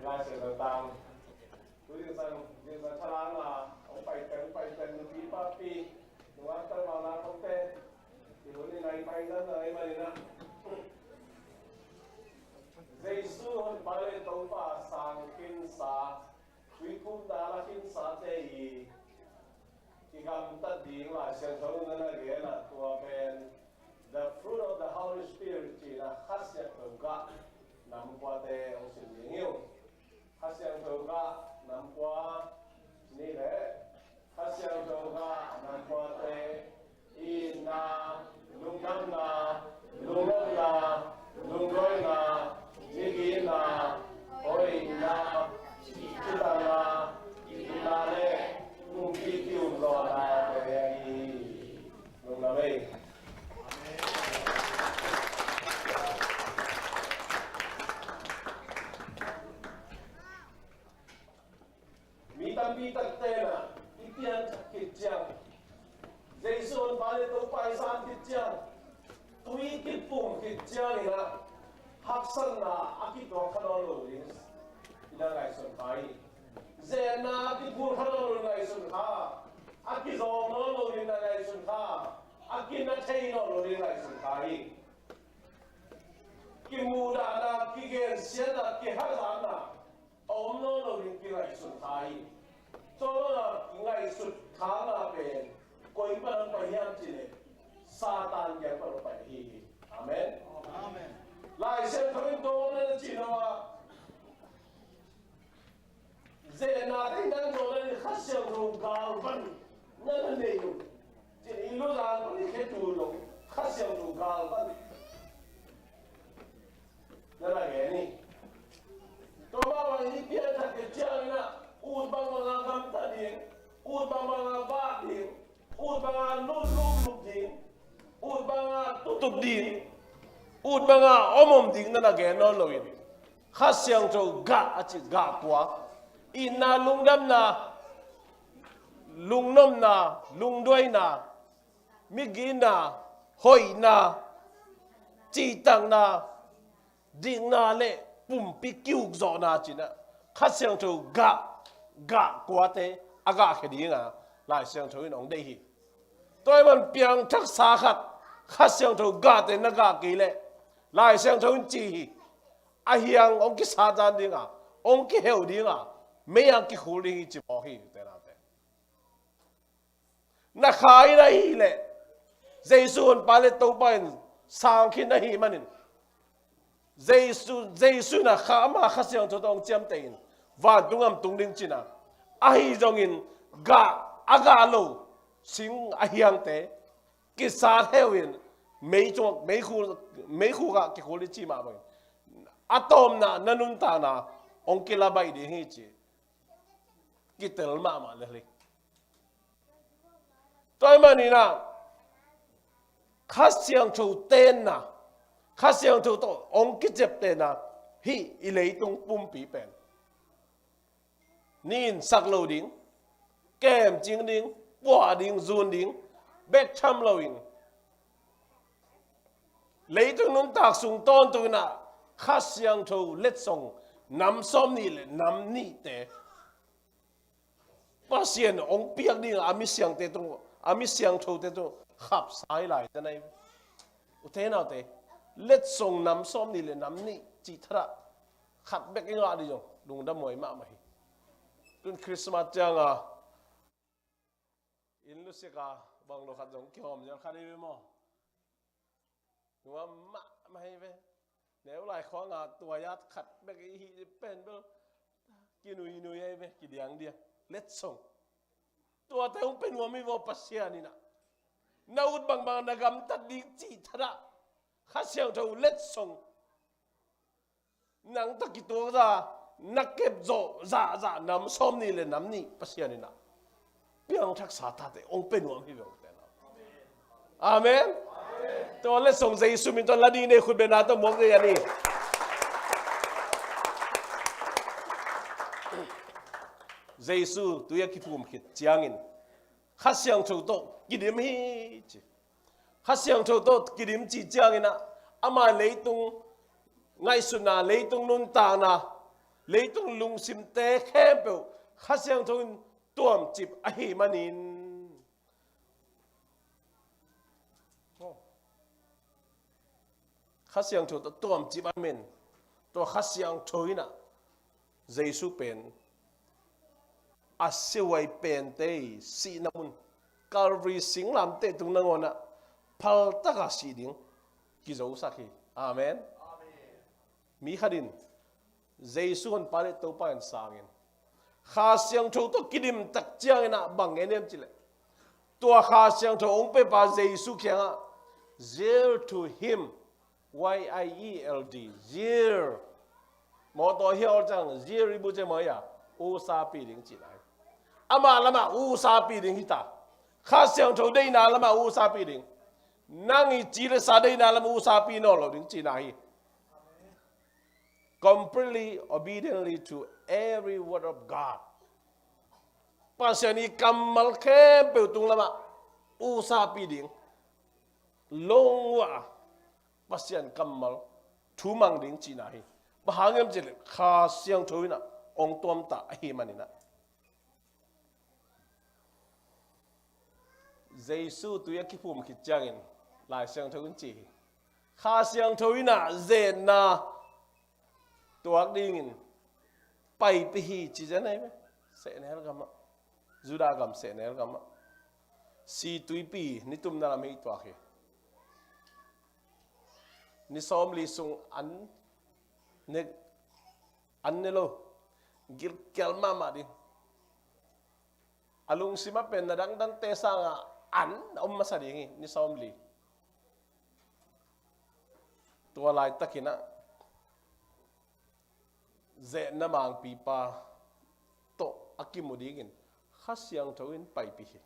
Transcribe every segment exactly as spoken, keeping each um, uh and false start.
Lai Siangtho tang. Tu zingsang, zingsang thalang a, hong pai teng, pai teng, nupi papi, nungak teng, mawkna tawmte, i hun i nai pai teng, nai mah in ah. Jesu honpa le Topa sang khinsa, tuiphumna la khinsate i kigamtat ding Lai Siangtho in na gen a, tua pen the fruit of the Holy Spirit cih a Kha Siangtho gah nam kuate hong sim ding hi. Kha Siangtho gah nam kua, nih leh Kha Siangtho gah nam kuate itna, lungdamna, lungnopna, lungduaina, migina, hoihna, cihtakna, itna le pumpi kiukzawhna te hi. Lungdam ei. Mi tampi takte in ah i pianthak khit ciang, Jesu honpa le Topa i san khit ciang, tui kipum khit ciangin ah haksatna a kituak kha nawn lo ding i na ngaihsun kha hi. Zetna a kiphul kha nawn lo ding ngaihsun kha, a kizawng nawn lo ding na ngaihsun kha, a kina thei nawn lo ding ngaihsun kha hi. Kimuhdahna, kigensiatna, kihazatna a om nawn lo ding kingaihsun kha hi. Tua banga kingaihsut khakna pen koi pan hong pai hiam cih leh Satan kiang pan hong pai ahi hi. Amen. Amen. Lai Siangtho in tua na cih lo a, zetna teng dang zawh lo in Kha Siangtho galvan na na nei lo. Cin i luzang pan i khe tu lo Kha Siangtho galvan na na gen hi. Tua mah bangin i pianthak khit ciangin ah ut bangbang a gamta ding, ut bangbang a vak ding, ut banga lutlup ding, ut banga tutup ding, ut banga omom ding na na gen nawn lo in, Kha Siangtho gah a cih gah kua, itna, lungdamna, lungnopna, lungduaina, migina, hoihna, cihtakna, dikna le pumpi kiukzawhna cih a Kha Siangtho gah, gah kuate a gahkhia dinga Lai Siangtho in hong deih hi. Tua ahih man piangthaksa khat Kha Siangtho gahte na gah kei leh Lai Siangtho in ci hi. A hiang hong kisat zan dinga, hong kiheuh dinga, mei a kikhul ding hi ci mawk hi, ute naute. Na kha in ahih leh Jesu honpa le Topa in sang khin ahih manin Jesu, Jesu in a kha, ama Kha Siangtho tawh hong ciamteh in vantung gam tung ding cihna. Ahi zongin gah, a gah lo sing a hiangte kisat heu in mei cung, meikhu, meikhu gah kikhul ding ci mah bangin a tawpna na nuntakna hong kila baih ding hi ci kitel mahmah lel hi. Tua ahih manin ah Kha Siangtho tenna, Kha Siangtho tawh hong kiciaptehna hih i leitung pumpi pen ni in sak lo ding, kemcing ding, puah ding, zun ding bek tham loin leitung nuntak sung tawntung in ah Kha Siangtho letsong nam sawmnih le nam nihte Pasian hong piak ding a, a mi siangte tung, a mi siangthote tung khapsa hi lai te na hi. Ute naute, letsong nam sawmnih le nam nih cih thadah khat bek i ngah ding zong lungdam huai mahmah hi. Tun Christmas cianga inn lusik a banglo khat zong kihawm ziau khat hi ve maw? Nuam mahmah hi ve. Neu lai khuanga tua yat khat bek i hih pen bel kinuinui ahi ve, kidiangdiang. Letsong. Tuate hong pe nuam hi vaw Pasian in ah. Na ut bangbang na gamtat ding cih thadah Kha Siangtho letsong. Nang tawh kituak za, na kep zawh zahzah nam sawmnih le nam nih Pasian in ah piangthaksa tate hong pe nuam hi ve ute naute. Amen. Tua letsong Jesu min tawh la ding nei khut bengna tawh muak ding a ni. Jesu tui a kiphum khit ciangin Kha Siangtho tawh kidim hi ci. Kha Siangtho tawh kidim cih ciangin ah ama leitung ngaihsutna, leitung nuntakna, Leitung lungsimte khempeuh Kha Siangtho in tuamcip ahih manin. Kha Siangtho tawh tuamcip ahih manin, tua Kha Siangtho in ah Jesu pen a siahuai pente sihna mun, Calvary singlamteh tung nangawn ah phaltak a sih ding kizosak hi. Amen. Mi khat in Jesu Honpa le Topa in sang in, Kha Siangtho tawh kidim tak ciangin ah bang ngen hiam cih leh, tua Kha Siangtho hong pia pa Jesu kiangah, yield to him, Y I E L D, yield. Mawtaw hi a, aw ciang yield i bu ciang maw, a usapi ding cihna hi. Ama lamah usapi ding hi ta. Kha Siangtho deihna lamah usapi ding. Nang i ci le sa deihna lamah usapi nawn lo ding cihna hi. Completely obediently to every word of God. Pasian i kammal khempeuh tung lamah usapi ding. Lung uah Pasian kammal thu mang ding cihna hi. Bang hang hiam cih leh Kha Siangtho in ah hong tuamta ahih manin ah. Jesu tui a kiphum khit ciangin Lai Siangtho in ci hi. Kha Siangtho in ah zetna tuak dingin paipih hi ci zen ahi ve. Sehnel gamah, Judah gam sehnel gamah, si tuipi ni tumna lam hi tuak hi. Ni sawmli sung an ne, an ne lo, gilkial mahmah ding. A lungsimah pen na dangdangte sangah an a om masa ding hi, ni sawmli. Tua laitakin ah zetna mangpipa tawh a kimu dingin Kha Siangtho in paipih hi.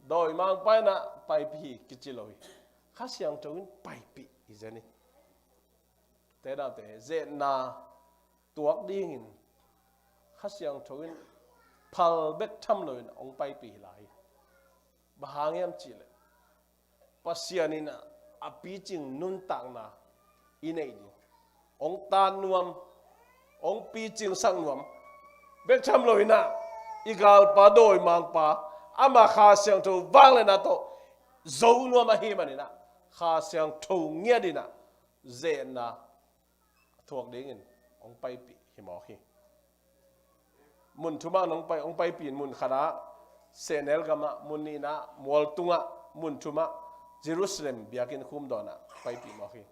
Dawimangpa in ah paipih hi kici lo hi. Kha Siangtho in paipih hi zen hi. Te daute, zetna tuak dingin Kha Siangtho in phal bek tham loin hong paipih hi lai hi. Bang hang hiam cih leh Pasian in a picing nuntakna i neih ding, hong tan nuam, hong picingsak nuam bek tham loin ah, i galpa dawimangpa, ama Kha Siangtho vangliatna tawh zo nuam ahih manin ah, Kha Siangtho ngiat in ah zetna a thuak dingin hong paipih hi mawk hi. Mun thumah hong pai, hong paipih in, mun khatah sehnel gamah, mun nihnah mualtungah, mun thumah Jerusalem biakinn khum dawnah paipih mawk hi.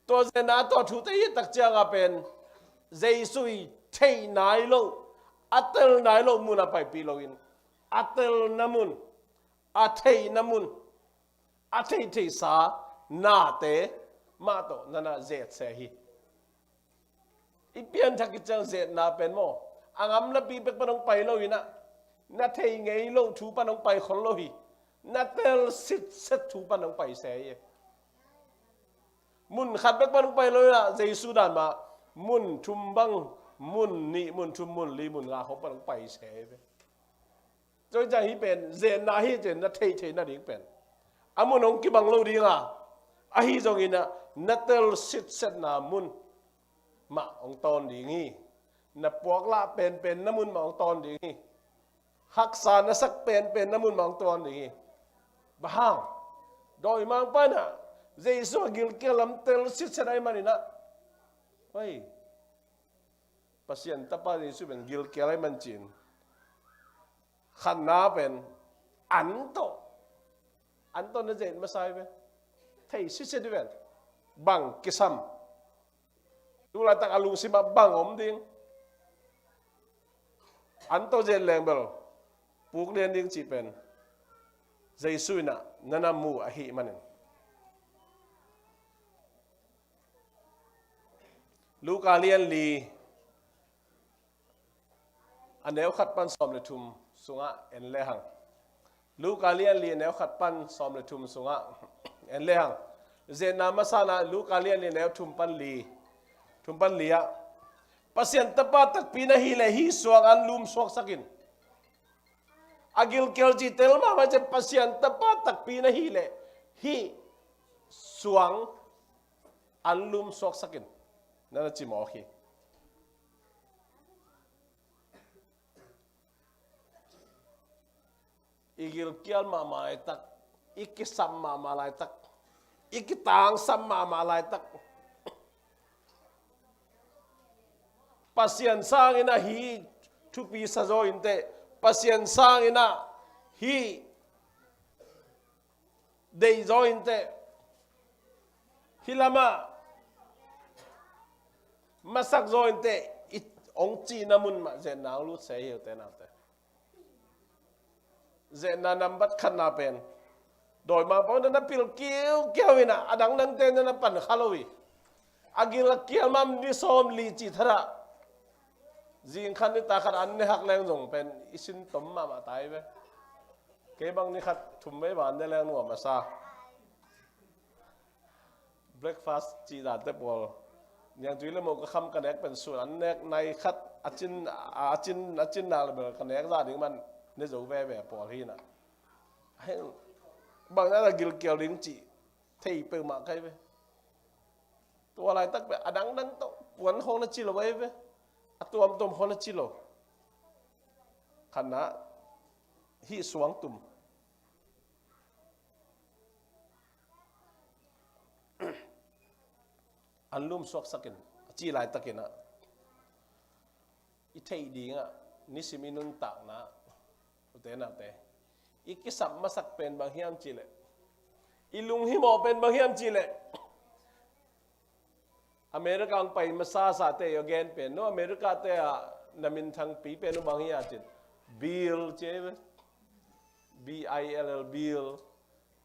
Tua zetna tawh thute i et tak ciangah pen Jesu i theih nai loh, a tel nai loh munah paipih loin, a telna mun, a theihna mun, a theihtheihsa nate mah tawh na na zetse hi. I pianthak khit ciang zetna pen maw, a ngam napi bek pan hong pai lo in ah, na thei ngei loh thu pan hong pai khol lo hi. Na tel sitset thu pan hong pai se hi. Mun khat bek pan hong pai lo in ah, Jesu dan mah mun thum bang, mun nih, mun thum, mun li, mun nga khawng pan hong pai se hi. Tua ciang hih pen zetna hi ci-in na theihtheih nading pen, a mun hong kibang lo ding a, ahi zongin ah na tel sitsetna mun mah hong tawn ding hi. Na puaklah penpenna mun mah hong tawn ding hi. Haksa na sak penpenna mun mah hong tawn ding hi. Bang hang? Dawimangpa in ah Jesu a gilkial lam tel sitset ahih manin ah. Hoi. Pasian Tapa Jesu pen gilkial ahih man ci-in, khatna pen an tawh, an tawh na zet masa hi ve. Thei sitset hi ven. Bang kisam, tu laitak a lungsimah bang om ding, an tawh zet leng bel puk lian ding cih pen Jesu in ah na na mu ahih manin. Luka lian li, a neu khat pan sawm le thum sungah en lehang. Luka lian li, a neu khat pan sawm le thum sungah en lehang. Zetna masa-in ah Luka lian li, a neu thum pan li, thum pan li ah, Pasian Tapa takpi na hih leh hih suang an lum suaksak in. A gilkial cih tel mahmah ciang, Pasian Tapa takpi na hih leh hih suang an lum suaksak in. na na ci mawk hi. I gilkial mahmah laitak, i kisam mahmah laitak, i kitangsam mahmah laitak, Pasian sangin ah hih thupi sa zaw inteh, Pasian sangin ah hih deih zaw inteh, hih lamah masak zaw inteh, i hong cihna mun mah zetna hong lut se hi uh te naute. Zetna nambat khatna pen dawimangpa na na pil kiukiau in ah, a dangdangte na na pan kha lo hi. A gilkial mah ni sawm li cih thadah, zingkhat nitak khat an ne hak leng zong pen i sin tom mahmah ta hi ve. Kei bang ni khat thum vei va an ne leng nuam a sa. Breakfast cih dante pawl, niangtui le mo ka kham ka nek pen sun an nek nai khat, a cin, a cin, a cin nak le bel ka nek zah ding man ne zo veve pawl hi na. Heng bang na na gilkial ding cih thei peuhmah kai ve. Tua laitak pen a dangdang tawh puan khawng na ci lo ai ve. A tuamtuam khawng na ci lo. Khatna, hih suang tum. An lum suaksak in, a ci laitakin ah, i theih dingah nisim i nuntakna, ute naute, i kisap masak pen bang hiam cihleh, i lunghimawh pen bang hiam cihleh, America hong pai masasate i gen pen, no, America te ah na minthangpi pen uh bang hi a cin, Bill ci ei ve. B I L L, Bill.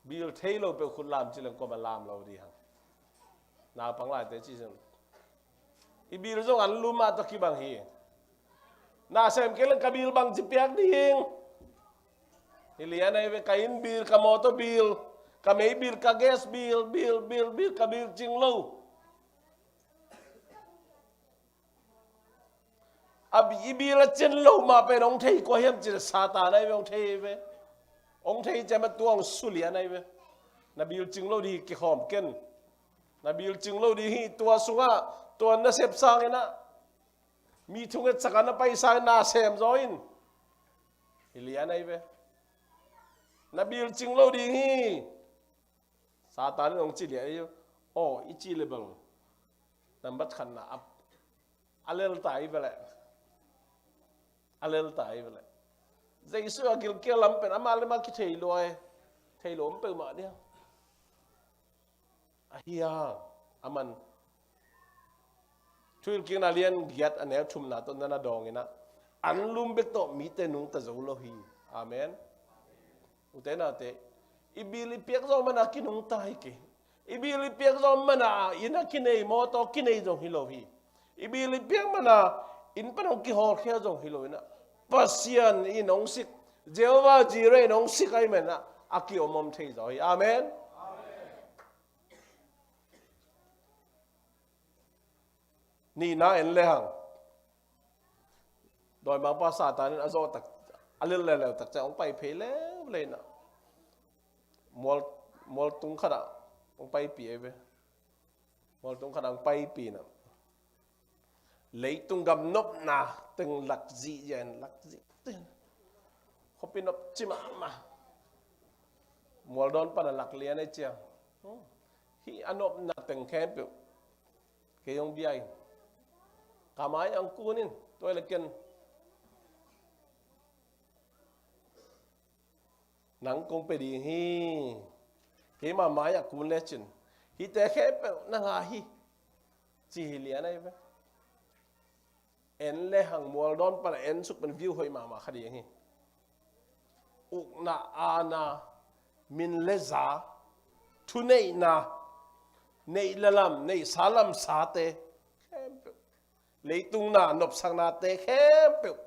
Bill thei lo peuh khut lam ci leng kua mah lam lo dih hang. Naupang laite ci seng. I bill zong an lum ah tawh kibang hi. Na sem kei leng ka bill bang ci piak ding. Hi lian ai ve, ka inn bill, ka mawtaw bill, ka mei bill, ka gas bill, bill, bill, bill, ka bill cing lo. A bi-, i bill a cin lo mah pen hong thei kua hiam cih leh Satan ai ve, hong thei ve. Hong thei ciang mah tua hong sulian ai ve. Na bill cing lo dih hi, kikhawm ken. Na bill cing lo dih hi, tua sungah tua nasep sangin ah, mi thungetsak a na pai sangin na sem zaw in. Hi lian ai ve. Na bill cing lo dih hi. Satan in hong ci lian ai ve. Aw, i ci le bang. Nambat khatna ap. A lel ta i ve leh. A lel ta i ve leh. Jesu a gilkial lam pen amah le amah kithei lua e. Thei lo om peuhmah dia. Ahi hang, aman Thuhilhkikna lian giat a neu thumna tawh na na dawng in ah, an lum bek tawh mite nungta zo lo hi. Amen. Ute naute, i bill i piak zawh mana kinungta hi kei. I bill i piak zawh mana inn a kinei, mawtaw kinei zong hi lo hi. I bill i piak mana inn pan hong kihawlkhia zong hi lo in ah, Pasian in hong sik, Jehovah Jireh in hong sik ahih manin ah, a kiomom thei zaw hi. Amen. Nihna en le hang. Dawimangpa Satan in a zawh tak, a lel leuleu tak ciang hong pai phei leuleu in ah. Mual, mualtung khat ah hong paipih ei ve. Mualtung khat ah hong paipih in ah, leitung gam nopna teng lak zihziah in, lak zih ten. Khuapi nop ci mahmah. Mual dawn pan a lak lian ei ciang. Hih a nopna teng khempeuh kei hong bia in. Ka mai ah hong kun in, tua hi leh ken nang kong pia ding hi. Keima mai ah kun lecin hihte khempeuh na ngah hi, ci hi lian ei ve. En le hang, mual dawn pan a en suk pen view hoih mahmah kha ding hi. Ukna, aana, min le za, thuneihna, neih le lam, neihsa lamsate khempeuh, leitung na nopsaknate khempeuh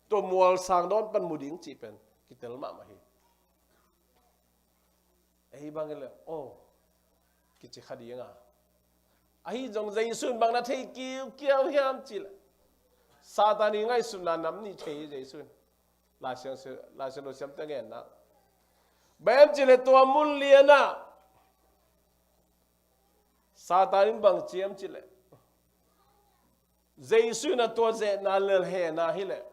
tua mual sang dawn pan mu ding cih pen kitel mahmah hi. Ei bang hi leh, aw, kici kha ding a. Ahi zong Jesu in bang na thei kiukiau hiam cih leh, Satan i ngaihsutna nam nih thei hi Jesu in. Laisiang, Laisiangtho siamte ngenna. Bang hiam cih leh tua mun lian ah Satan in bang ci hiam cih leh, Jesu in a tua zehna lel hehna hileh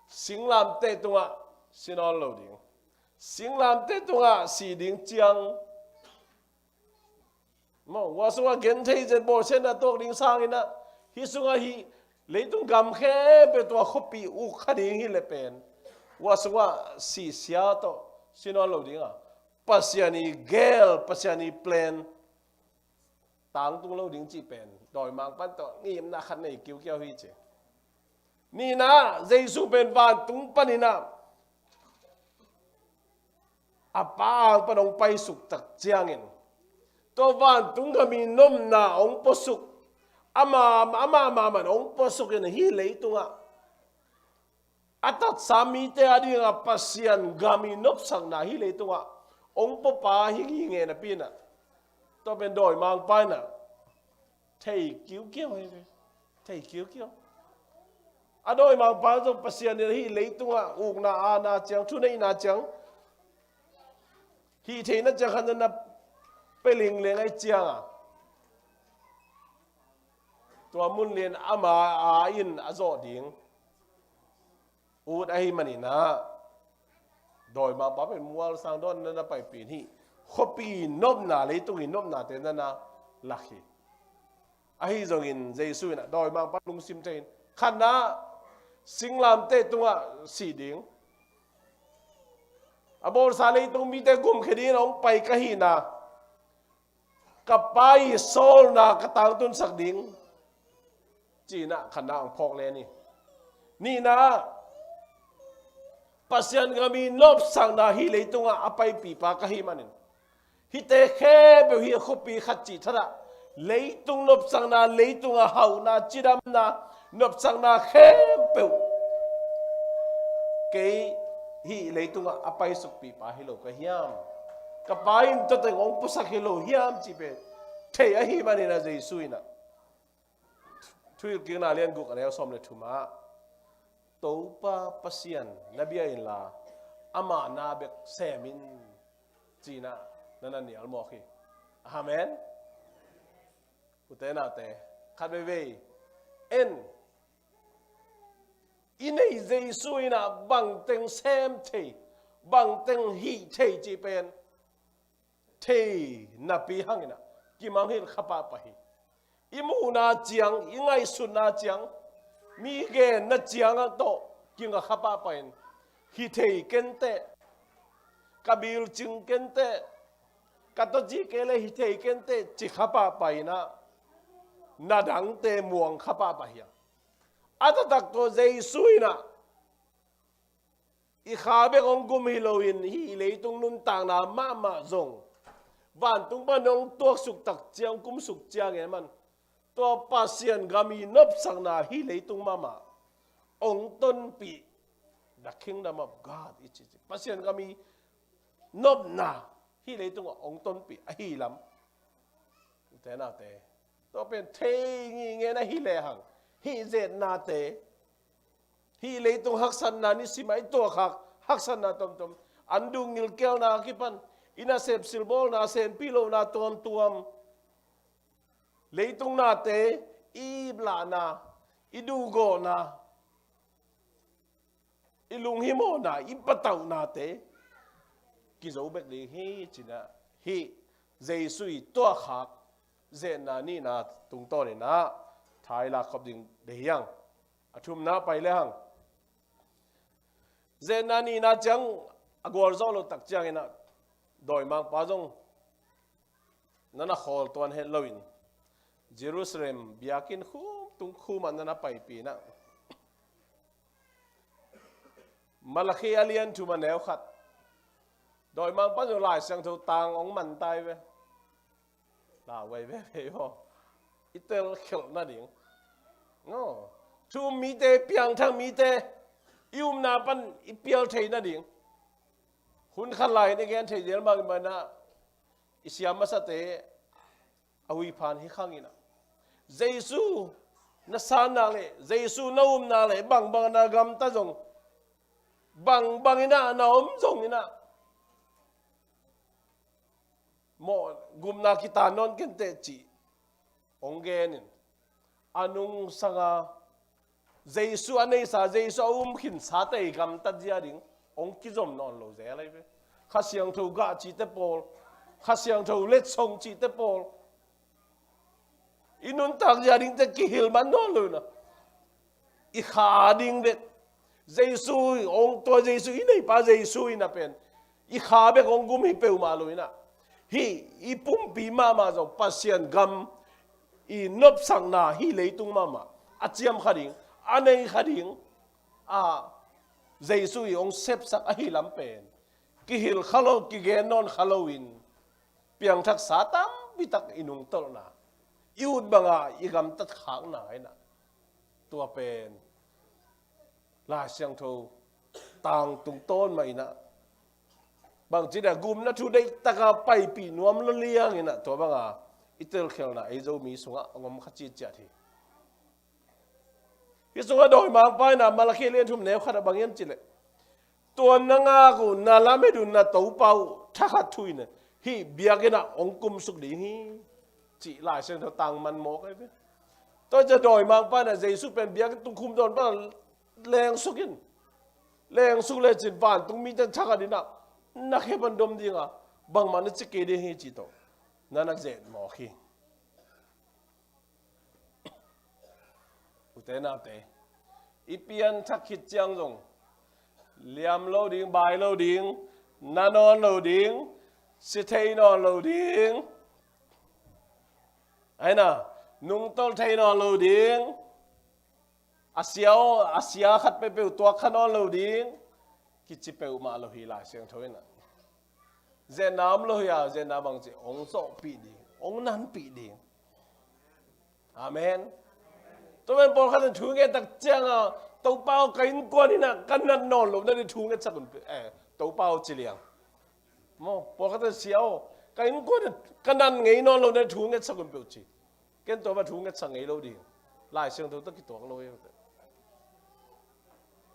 singlamteh tungah si nawn lo ding. Singlamteh tungah si ding ciang maw, hua sungah genthei zet bawlsiatna tuak ding sangin ah, hih sungah hih leitung gam khempeuh tua khuapi uk kha ding hileh pen, hua sungah sisia tawh si nawn lo ding a, Pasian i gel, Pasian i plan tangtung lo ding cih pen dawimangpa tawh ngimna khat nei kiukiau hi ci. Nihna, Jesu pen vantung panin ah a Pa ang pan hong paisuk tak ciangin, tua vantung gam i nopna hong puasuk, ama, ama, ama man hong puasukin hih leitungah a tatsa mite a dingah Pasian gam i nopsakna hih leitungah hong puapa hi ngei napi in ah, tua pen dawimangpa in ah thei kiukiau hi ve. Thei kiukiau. A dawimangpa zong Pasian in hih leitungah ukna, aana ciang, thuneihna ciang, hih theihna ciang khat na pia lingleng ahih ciangin, tua mun lian ama a in a zawh ding ut ahih manin ah, dawimangpa pen mual sang dawn na na paipih in hih khuapi nopna, leitung i nopnate na na lak hi. Ahi zongin Jesu in ah dawimangpa lungsim thei in, khatna, singlamteh tungah si ding. A bawlsa leitung mite gumkhia dingin hong pai ka hihna, ka Pa i sawlna ka tangtunsak ding, ci-in ah khatna hong phawk len hi. Nihna, Pasian gam i nopsakna hih leitungah a paipipa ka hih manin, hihte khempeuh, hih a khuapi khat cih thadah leitung nopsakna, leitung a hauhna, cidamna, nopsakna khempeuh kei hih leitungah a paisukpipa hi lo ka hiam? Ka Pa in tua teng hong puasak hi lo hiam cih pen thei ahih manin ah, Jesu in ah Thuhilhkikna lian guk, a neu sawm le thum ah, Topa Pasian na bia inla, amah na bek sem in, ci-in ah na na nial mawk hi. Amen. Ute naute, khat veivei en, i neih Jesu in ah bangteng sem thei, bangteng hih thei cih pen thei napi hangin ah kimangngilh kha pahpah hi. I muhna ciang, i ngaihsutna ciang, mi genna ciang ah tawh kingah kha pahpah in, hih thei kenteh, ka bilcing kenteh, ka tawci kei leh hih thei kenteh ci kha pahpah in ah, na dangte muang kha pahpah hi a. A taktak tawh Jesu in ah i kha bek hong gum hi loin, hih leitung nuntakna mahmah zong vantung pan hong tuaksuk tak ciang, kumsuk ciangin man, tua Pasian gam i nopsakna hih leitung mahmah hong tonpih. The kingdom of God i ci, ci. Pasian gam i nopna hih leitungah hong tonpih ahi lam. Ute naute, tua pen thei ngingei na hi lehang, hih zetnate, hih leitung haksatna, nisim a i tuahkhak haksatna tomtom, an dungngil kialna a kipan i nasep silbawlna, senpi lohna tuamtuam, leitung nate i iplahna, i duhgawhna, i lunghimawhna, i patauhnate kizo bek ding hi, ci-in ah hih Jesu i tuahkhak zetna nihna tungtawnin ah tha i lak khop ding deih hi hang. A thumna pai lehang, zetna nihna ciang a gualzawh loh tak ciangin ah dawimangpa zong na na khawl tuan het loin, Jerusalem biakinn khum tung khum ah na na paipih in ah, Malakhi a lian thum a neu khat, dawimangpa zong Lai Siangtho tang hong man tai ve. Lau veve veve aw. I telkhelh nading, aw, thu um mite, piangthak mite, i upna pan i pial thei nading, hun khat lai-in i gen thei zel mah in ah, i siam masate a huiphan hi khang in ah, Jesu na sanna le, Jesu na upna le, bangbang na gamta zong, bangbang in ah na om zongin ah, mawh gupna kitan nawn kenteh cih hong genin, a nungsanga Jesu a neisa, Jesu a um khinsate i gamtat zia ding hong kizom nawn lo zel ahi ve. Kha Siangtho gah cihte pawl, Kha Siangtho letsong cihte pawl, i nuntak zia dingte kihilh man nawn lo in ah, i kha ding bek, Jesu hong, tua Jesu i neipa Jesu in ah pen i kha bek hong gum hi peuhmah lo in ah, hih i pumpi mahmah zong Pasian gam i nopsakna hih leitung mahmah a ciam kha ding, a nei kha ding, a Jesu i hong sepsak ahi lam pen kihilh kha lo, kigen nawn kha loin piangthaksa tampi tak i nungtolhna, i ut banga i gamtat khakna in ah, tua pen Lai Siangtho tangtung tawn mah in ah, bangci dia gumna thu deihtaka paipih nuam lo liang in ah, tua banga i telkhialhna ei Zomi sungah hong om kha citciat hi. Hih sungah dawimangpa in ah Malakhi lian thum neu khat ah bang hiam cih leh, tua na ngak uh, na lamet uh, na Topa uh thakhat thu in ah, hih biakinn ah hong kumsuk ding hi, cih Lai Siangtho tang man mawk ahi ve. Tua ciang dawimangpa in ah Jesu pen biakinn tung khum dawn pan lengsuk in, lengsuk lecin vantung mite thakhat in ah na khe pan dom ding a, bangmah na ci kei ding hi cih tawh na na zet mawk hi. Ute naute, i pianthak khit ciang zong liam lo ding, bai lo ding, na nawn lo ding, si thei nawn lo ding, ahi na, nungtolh thei nawn lo ding, a sia aw, a sia khat peuhpeuh tuak kha nawn lo ding, kici peuhmah lo hi Lai Siangtho in ah. Zetna om lo hi a, zetna bangci hong zawhpih ding, hong nanpih ding. Amen. Tua pen pawlkhat in thu ngettak cianga, Topa aw, ka innkuan in ah ka nat nawn lohna ding thu ngetsak un pe, eh, Topa aw ci liang. Maw, pawlkhat in sia aw, ka innkuan in ka nat ngei nawn lohna ding thu ngetsak un pe uh ci. Ken tua bang thu ngetsak ngei lo ding. Lai Siangtho tawh kituak lo hi.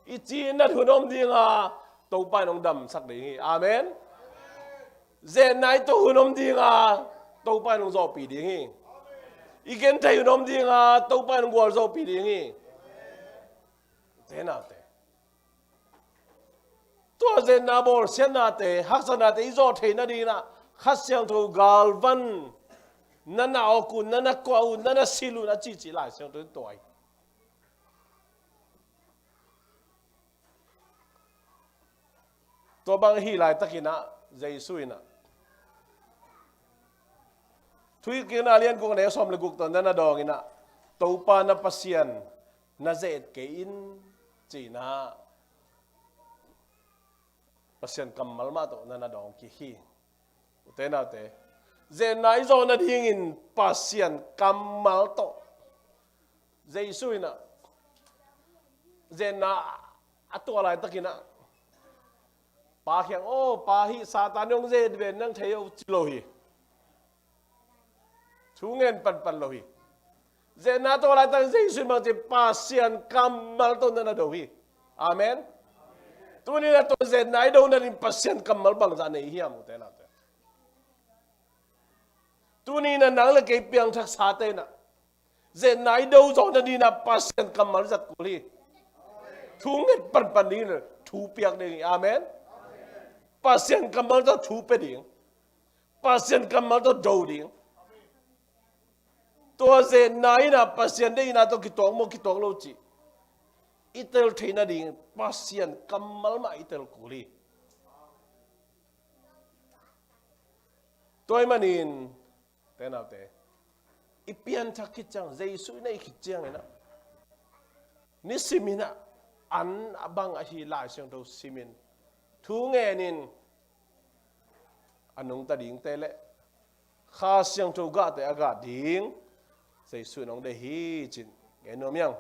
I ci nat hun om dinga, Topa in hong damsak ding hi. Amen. Zetna i tuah hun om dinga, Topa in hong zawhpih ding hi. I genthei hun om dinga, Topa in hong gualzawhpih ding hi. Te naute, tua zetna bawlsiatnate, haksatnate i zawh theihna dingin ah Kha Siangtho galvan, na na awk un, na na kuah un, na na silh un a cihcih Lai Siangtho in tua hi. Tua bang ahih laitakin ah Jesu in ah Thuhilhkikna lian guk neu sawm le guk tawh na na dawngin ah, Topa na Pasian na ze-et kei in, ci-in ah Pasian kammal mah tawh na na dawng kik hi. Ute naute, zetna i zawh nadingin Pasian kammal tawh. Jesu in ah zetna a tuah laitakin ah Pa kiang, "Aw Pa, hih Satan in hong ze-et ve, nang thei aw," ci lo hi. Thu ngen panpan lo hi. Zetna tuah laitak Jesu in bang ci, Pasian kammal tawh na na do hi. Amen. Tuni-in ah tua zetna i do nading Pasian kammal bangzah nei hiam, ute naute? Tuni-in ah nang le kei piangthaksate in ah zetna i do zawh nadingin ah Pasian kammal zat kul hi. Thu nget panpan ding, thu piak ding hi. Amen. Pasian kammal tawh thu pia ding. Pasian kammal tawh do ding. Tua zetna in ah Pasian deihna tawh kituak maw, kituak lo cih i tel theih nading Pasian kammal mah i tel kul hi. Tua ahih manin, ute naute, i pianthak khit ciang, Jesu i neih khit ciangin ah, nisimin ah an a bang ahi Lai Siangtho simin, thu ngenin, a nungta dingte le Kha Siangtho gahte a gah ding Jesu in hong deih hi, ci-in gen nuam hi ing.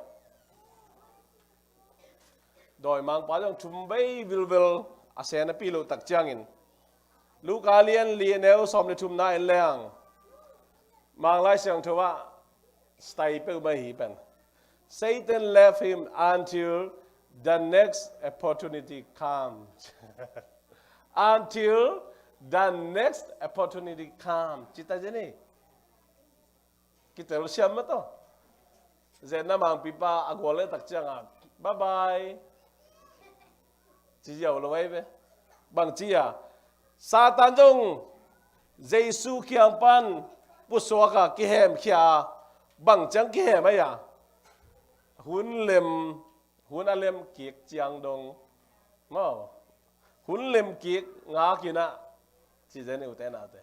Dawimangpa zong thum vei vilvel a sen a pi loh tak ciangin, Luka lian li a neu sawm le thumna en leng, Mang Lai Siangtho ah style peuhmah hi pen, "Satan left him until the next opportunity comes." "Until the next opportunity comes," ci ta zen hi. Kitel siam mah tawh. Zetna mangpipa a gual le tak ciangah, bye bye. Ci ziau lo ei ve. Bang ci a, Satan zong Jesu kiang pan pusuak a kihemkhia a, bang ciang kihem ei a, hun lem, hun a lem kik ciang dong maw, hun lem kik ngakinah, ci zen i ute nate.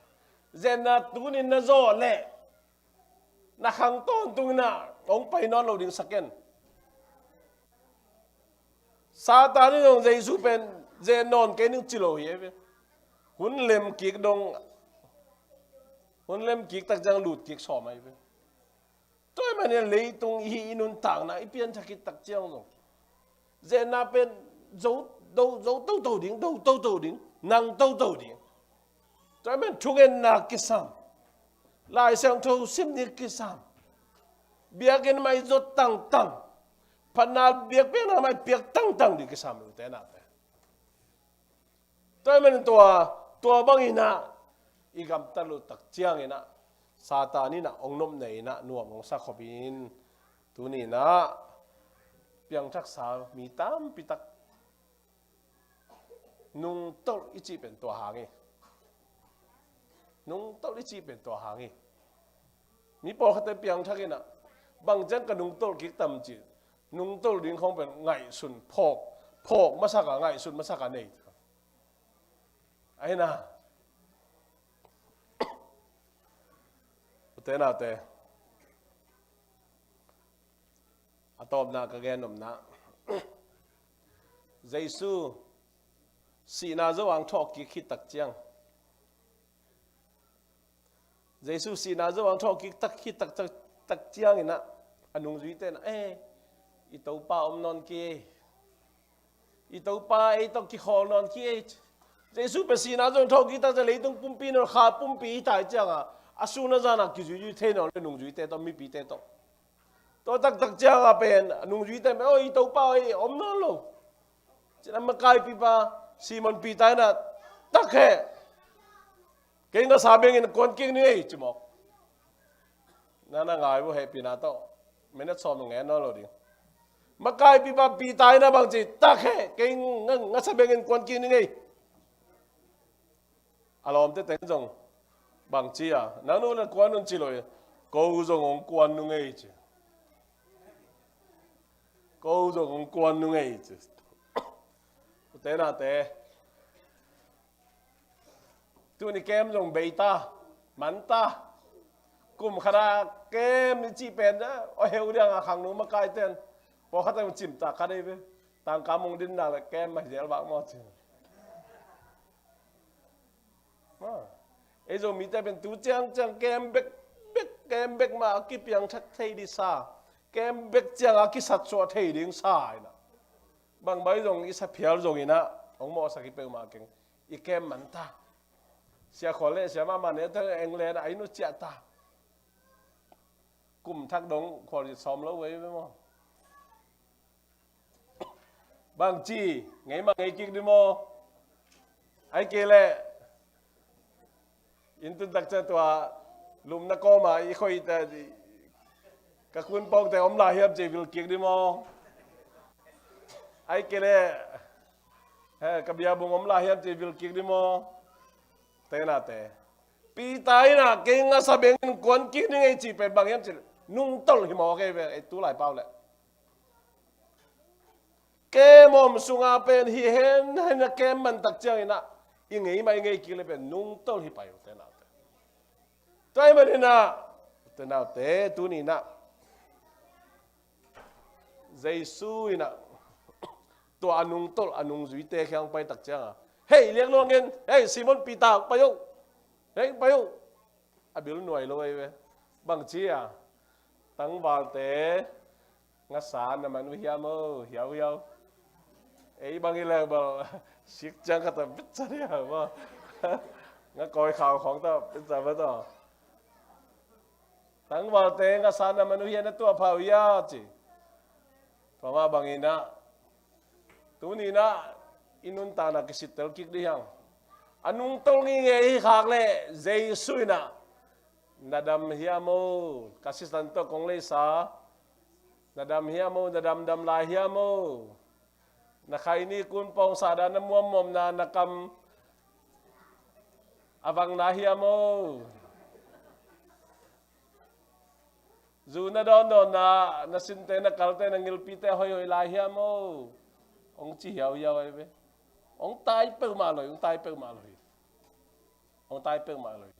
Zetna tunin na zawh leh na khang tawntung inah hong pai nawn lo ding sa ken. Satan in hong Jesu pen zen nawn kei ning ci lo hi ei ve. Hun lem kik dong, hun lem kik tak ciang lut kik sawm ei ve. Tua ahih manin leitung i hih i nuntakna i pianthak khit tak ciang zong zetna pen zo, do, zo toto ding, do toto ding, nang toto ding. Tua ahih manin thungetna kisam, Lai Siangtho sim ding kisam, biakinn mah i zot tangtang, phatna biakpiakna mah i piak tangtang ding kisam i ute nate. Tua ahih manin tua, tua banginah i gamtat loh tak cianginah Satan inah hong nopnei inah nuam hong sa khop in, tuninah piangthaksa mi tampitak nungtolh i cih pen tua hang hi. Nungtolh i cih pen tua hang hi. Mi pawlkhatte piangthak inah bang ciang ka nungtolh kik tam cih, nungtolh ding khawng pen ngaihsun phawk, phawk masak a, ngaihsun masak a nei. Ahi na. Ute nate, a tawpna ka gen nopna, Jesu sihna zo ang thawh kik khit tak ciang, Jesu sihna zo ang thawh kik tak khit tak, tak, tak cianginah a nungzuite inah, eh, i Topa om nawn kei, i Topa ei tawh kikhawl nawn kei. Jesu pen sihna zo ang thawh kik tak ciang leitung pumpi nawn, kha pumpi i tai ciangah a sun a zan a kizuizui thei nawn lo nungzuite tawh, mipite tawh. Tua taktak ciangah pen a nungzuite pen, oh, i Topa ei om nawn lo. Cin a makaipipa Simon Peter inah, tak heh, kei ngasa bengin kuan kik ning ei, ci mawk. Na na ngai uh hehpihna tawh minute sawm ngen nawn lo ding. Makaipipa Peter inah bang ci, tak heh, kei nga, ngasa bengin kuan kik ning ei. A lawmte teng zong bang ci a, nang nu na kuan un ci lo hi. Ko zong hong kuan nung ei ci. Ko zong hong kuan nung ei ci. Ute nate, tuni kem zong bei ta, man ta. Kum khat a kem i cih pen a, a heu ding a khangno makaite in pawlkhat a cimtak khat ei ve. Tangka mong din nak le kem mah hi zel vak maw ci. Ei Zomite pen tu ciangciang kem bekbek, kem bek mah a kipiangthak thei ding sa, kem bek ciang a kisatsuah thei ding sa inah, bang bai zong i sa phial zonginah hong mawhsak hi peuhmah keng. I kem man ta. Sia Khual le Sia Mahmah ne ta, England a inn uh ciah ta. Kum thak dong khualzin sawm lo vei ve maw? Bangci, ngei mah ngei kik ding maw? Ahih kei leh inn tun tak ciang tua lumna kawmah i khoihte, ka kunpawngte om lai hiam ci vil kik ding maw? Ahih kei leh he, ka biabung om lai hiam ci vil kik ding maw? Tenate, Peter inah kei ngasa bengin kuan kik ding ei cih pen bang hiam cih leh nungtolh hi mawk ei ve, ei tu lai pau leh. Kem om sunga pen hi hen hen a kem man tak cianginah i ngei mah i ngei kik le pen nungtolh hi pai uh tenate. Tua ahih maninah tenate, tuninah Jesu inah tua a nungtolh a nungzuite kiang pai tak cianga, hei, liak luangin, hei, Simon Peter, pai uh. Hei, pai uh. A bil nuai lo ei ve. Bangci a, tangvalte ngasa na man uh hiam o, hiau hiau. Ei bang i leng bal sik ciang khat a bitsa hiam a, nga kawi khau khawng ta bitsa va ta. Tangvalte ngasa na man uh hiam, na tuah pha uh hiam ci. Tua mah banginah tuninah i nuntakna kisittel kik dih hiang. A nungtolh ngingei hi khak leh Jesu inah na dam hiam o, ka sisan tawh kong leisa Na dam hiam o, na damdam lai hiam o? Na khaini kun pawngsa dan na muammuamna, na kam a vangna hiam o? Zu na dawndawnna, na sinte, na kalte, na ngilpite hoihhoih lai hiam o? Hong ci hiauhiau ahi ve. Hong tai peuhmah lo hi, hong tai peuhmah lo hi. Hong tai peuhmah lo hi.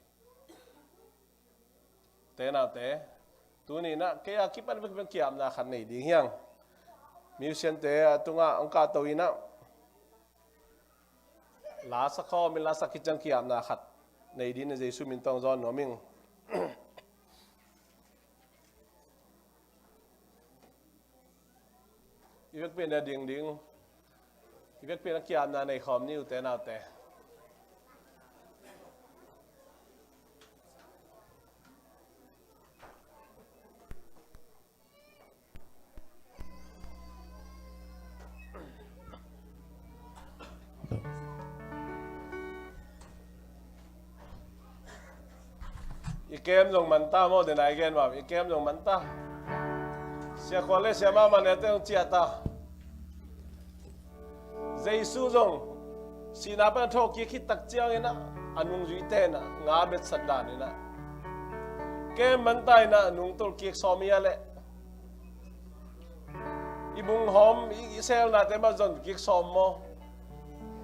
Te naute, tuni-in ah kei a kipan vekvek ki-apna khat nei ding hi hang. Musician-te a tungah hong kahto in ah, la sa khawm in, la sa khit ciang ki-apna khat nei ding in Jesu min tawh hong zawn nuam ing. I vekpi-in a ding ding, i vekpi-in a ki-apna nei khawm ni, ute naute. I kem zong man ta maw, den a i gen mah, i kem zong man ta. Sia Khual le Sia Mahmah nete zong ciah ta. Jesu zong sihna pan a thawhkik khit tak ciangin ah, a nungzuite in ah nga betsat dan in ah, kem man ta in ah, nungtolh kik sawm hi a leh, i bunghawm, i, i selnate mah zon kik sawm maw?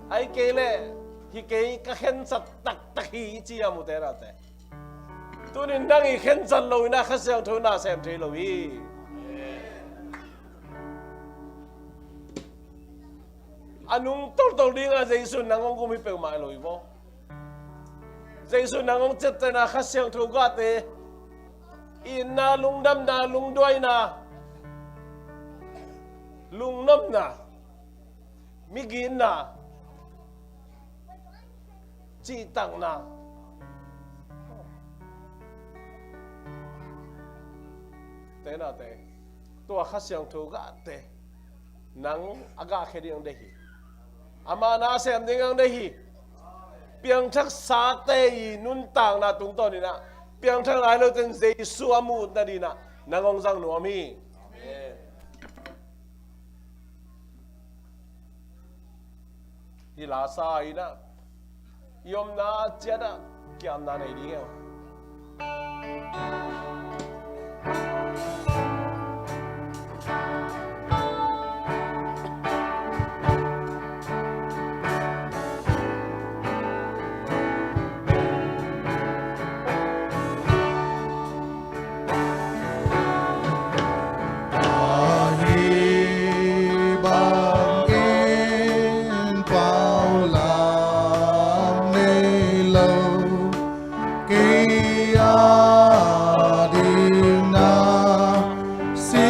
Ahih kei leh, hi kei, ka khensat taktak hi, i ci a, ute naute. Tuni-in nang i khensat lo in ah Kha Siangtho na sem thei lo hi. A nungtolhtol dingah Jesu in nang hong gum hi peuhmah lo hi vaw. Jesu in nang hong ciaptehna Kha Siangtho gahte, itna, lungdamna, lungduaina, lungnopna, migitna, cihtakna. Te naute, tua Kha Siangtho gahte nang a gahkhia ding hong deih hi. Ama na sem ding hong deih hi. Piangthaksate i nuntakna tungtawn in ah, piangthak nai lote in Jesu a muh nading in ah nang hong zang nuam hi. Amen. Hih la sa in ah, i omna ciat ah ki-apna nei ding hi hang. Ahi bangin paulam nei lo, kei a dingin ah si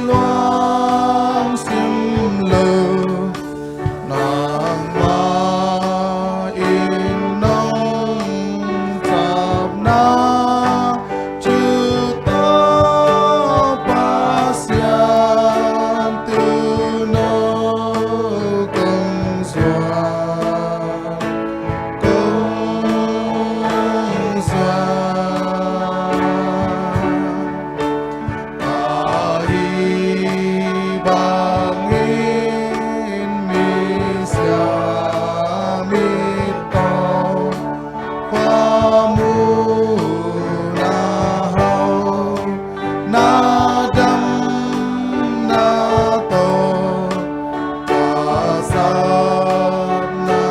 luang sim lo. Nangmah in nong sapna, Topa Pasian, tu'n aw kong zuan, kong zuan. Ahi bangin misiam it tawh, khuamun a hau, na damna tawh, ka sapna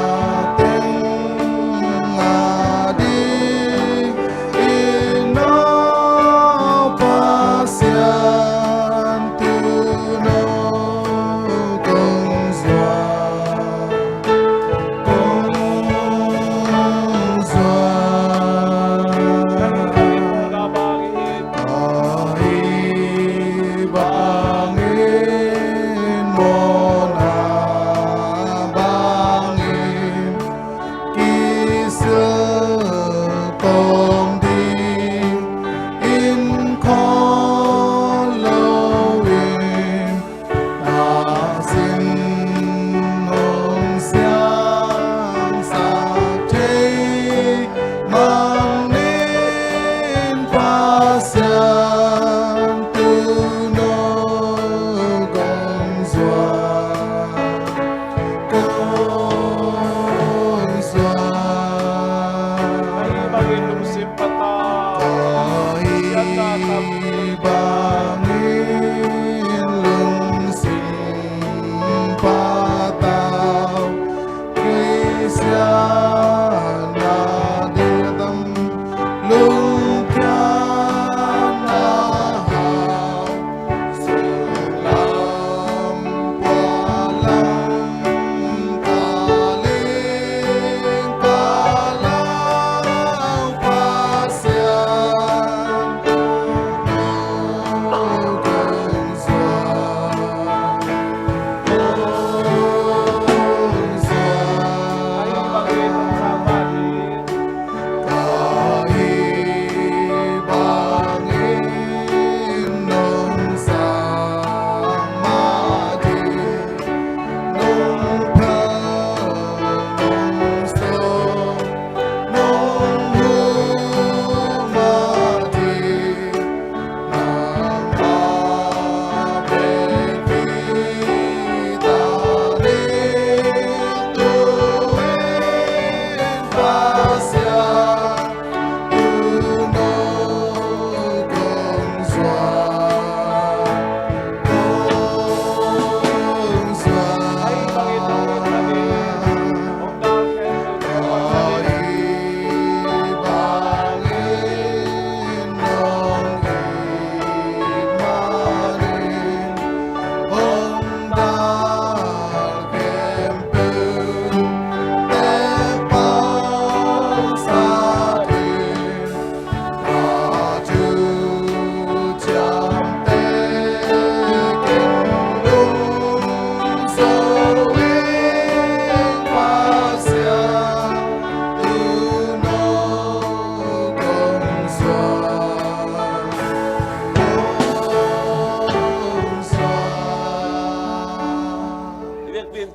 teng a dingin aw Pasian, tu'n aw kong zuan, kong zuan. Ahi bangin mawhna bangin kisil tawm dingin khawl lo in, na sin hong siangsak thei mang ning, Pasian, tu'n aw Bangin lungsim patau, Khristian a ding a tam, lungkiat na hau, sunglam pualam, paling palau Pasian.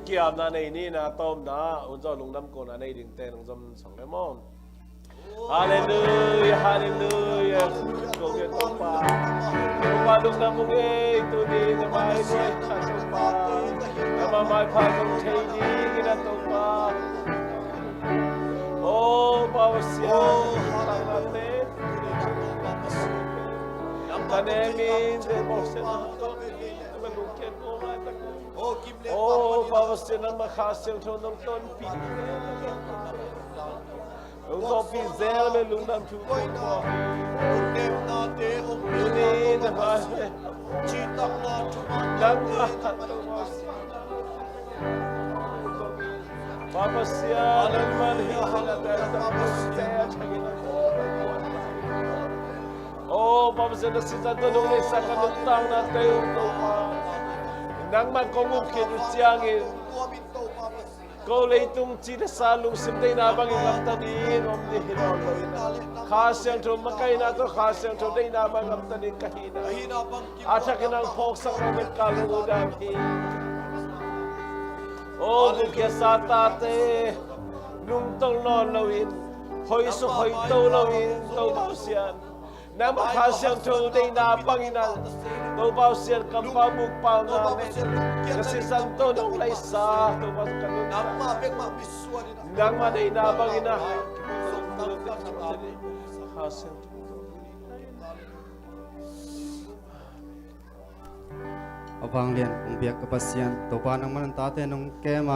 Kiamna nei ni, na tawmna un zaw lungdam kona nei dingte nong zom song le maw. Halleluia, halleluia. Ko ke Topa, Topa lungdam ung ei, tuni na mai ni Topa, na ma mai pha kong thei ding ina Topa. O Pasian, ka ne min te Pasian, ka lungkiat ko mai ta ko. O Pasian, nangma Kha Siangtho nong tonpih. Hong tawpih zel me lungdam thu ko. Tuni na ngai me. Nangma Topa Pasian, nangma hi. O Pasian, na sisan tawh nong neihsa ka nuntaknate uh Topa, nangma kong ukkhit uh ciangin ko leitung cina sa lungsim deihna bangin gamta ding om ding hi lo. Kha Siangtho makaihna tawh Kha Siangtho deihna bang gamta ding ka hihna a thakin nang phawksak lo met ka lungdam hi. O gukhiatsa tate, nungtolh nawn loin, hoihsuk hoihto loin, Topa Pasian, nangma Kha Siangtho deihna bangin ah Topa Pasian, kampau mukpau na le ka sisan tawh nong laihsa Topa ka nuntak nangma deihna bangin ah Kha Siangtho. A vanglian kong biak ka Pasian, Topa nangman tate nong kem a